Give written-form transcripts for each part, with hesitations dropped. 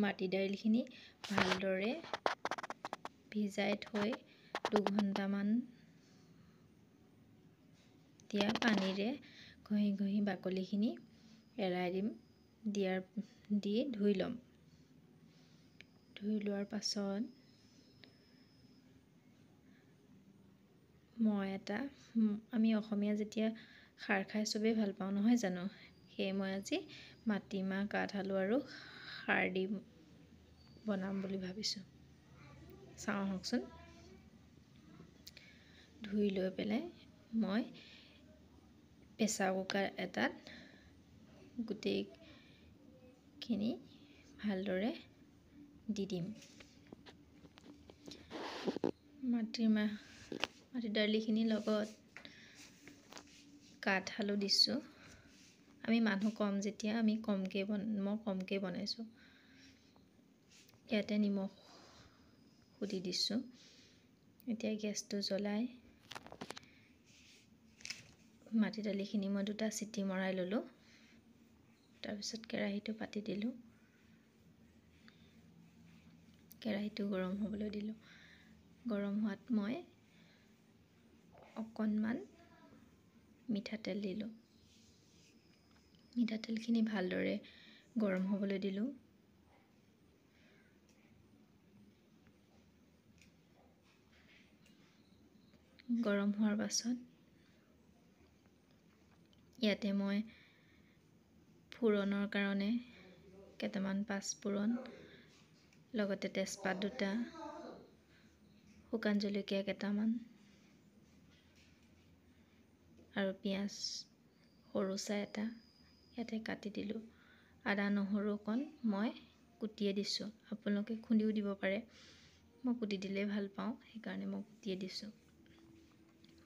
মাটি দাইলখিনি ভালদৰে ভিজাই থৈ 2 ঘণ্টামান দিয়া পানীৰে ঘঁহি ঘঁহি বাকলিখিনি এৰাই দিম, দিয়াৰ দি ধুই ল'ম। ধুই লোৱাৰ পাছত মই এটা, আমি অসমীয়া যেতিয়া খাৰ খাই চবেই ভাল পাওঁ, নহয় জানো? সেয়ে মই আজি মাটিমাহ, কাঠ আলু আৰু খাৰ দি বনাম বুলি ভাবিছোঁ। চাওঁ আহকচোন। ধুই লৈ পেলাই মই প্ৰেছাৰ কুকাৰ এটাত গোটেইখিনি ভালদৰে দি দিম। মাটিমাহ, মাটি দালিখিনিৰ লগত কাঠ আলু দিছোঁ। আমি মানুহ কম যেতিয়া আমি কমকৈ বন মই কমকৈ বনাইছোঁ। ইয়াতে নিমখ দি দিছোঁ। এতিয়া গেছটো জ্বলাই মাটি দালিখিনি মই দুটা চিটি মৰাই ল'লোঁ। তাৰপিছত কেৰাহীটো পাতি দিলোঁ। কেৰাহীটো গৰম হ'বলৈ দিলোঁ। গৰম হোৱাত মই অকণমান মিঠাতেল দিলোঁ। মিঠাতেলখিনি ভালদৰে গৰম হ'বলৈ দিলোঁ। গৰম হোৱাৰ পাছত ইয়াতে মই ফোৰণৰ কাৰণে কেইটামান পাঁচফোৰণ, লগতে তেজপাত দুটা, শুকান জলকীয়া কেইটামান আৰু পিঁয়াজ সৰু চাই এটা ইয়াতে কাটি দিলোঁ। আদা নহৰু অকণ মই কুটিয়ে দিছোঁ, আপোনালোকে খুন্দিও দিব পাৰে। মই কুটি দিলেই ভাল পাওঁ, সেইকাৰণে মই কুটিয়ে দিছোঁ।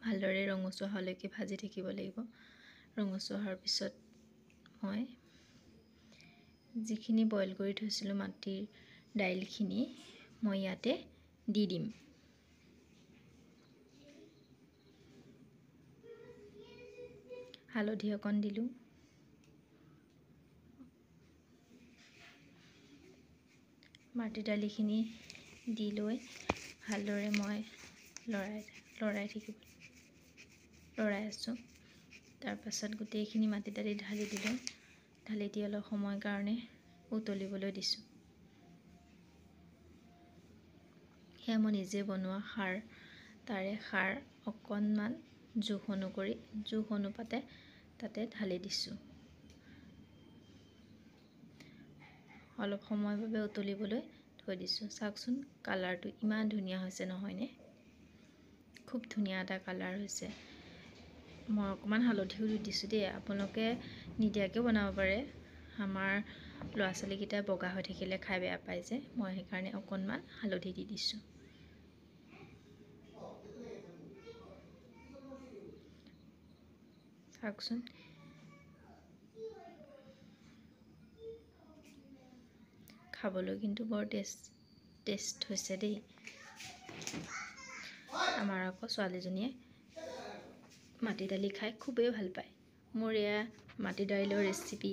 ভালদৰে ৰঙচুৱা হোৱালৈকে ভাজি থাকিব লাগিব। ৰঙচুৱা হোৱাৰ পিছত মই যিখিনি বইল কৰি থৈছিলোঁ মাটিৰ দাইলখিনি মই ইয়াতে দি দিম। হালধি অকণ দিলোঁ। মাটি দালিখিনি দি লৈ ভালদৰে মই লৰাই লৰাই থাকিব লৰাই আছোঁ। তাৰপাছত গোটেইখিনি মাটি দালি ঢালি দিলোঁ। ঢালি দি অলপ সময়ৰ কাৰণে উতলিবলৈ দিছোঁ। সেয়া মই নিজে বনোৱা খাৰ, তাৰে খাৰ অকণমান জোখ অনুসৰি, জোখ অনুপাতে তাতে ঢালি দিছোঁ। অলপ সময়ৰ বাবে উতলিবলৈ থৈ দিছোঁ। চাওকচোন, কালাৰটো ইমান ধুনীয়া হৈছে, নহয়নে? খুব ধুনীয়া এটা কালাৰ হৈছে। মই অকণমান হালধিও দি দিছোঁ দেই, আপোনালোকে নিদিয়াকৈও বনাব পাৰে। আমাৰ ল'ৰা ছোৱালীকেইটাই বগা হৈ থাকিলে খাই বেয়া পায় যে, মই সেইকাৰণে অকণমান হালধি দি দিছোঁ। চাওকচোন, খাবলৈ কিন্তু বৰ টেষ্ট টেষ্ট হৈছে দেই। আমাৰ আকৌ ছোৱালীজনীয়ে মাটি দালি খাই খুবেই ভাল পায়। মোৰ এয়া মাটি দাইলৰ ৰেচিপি।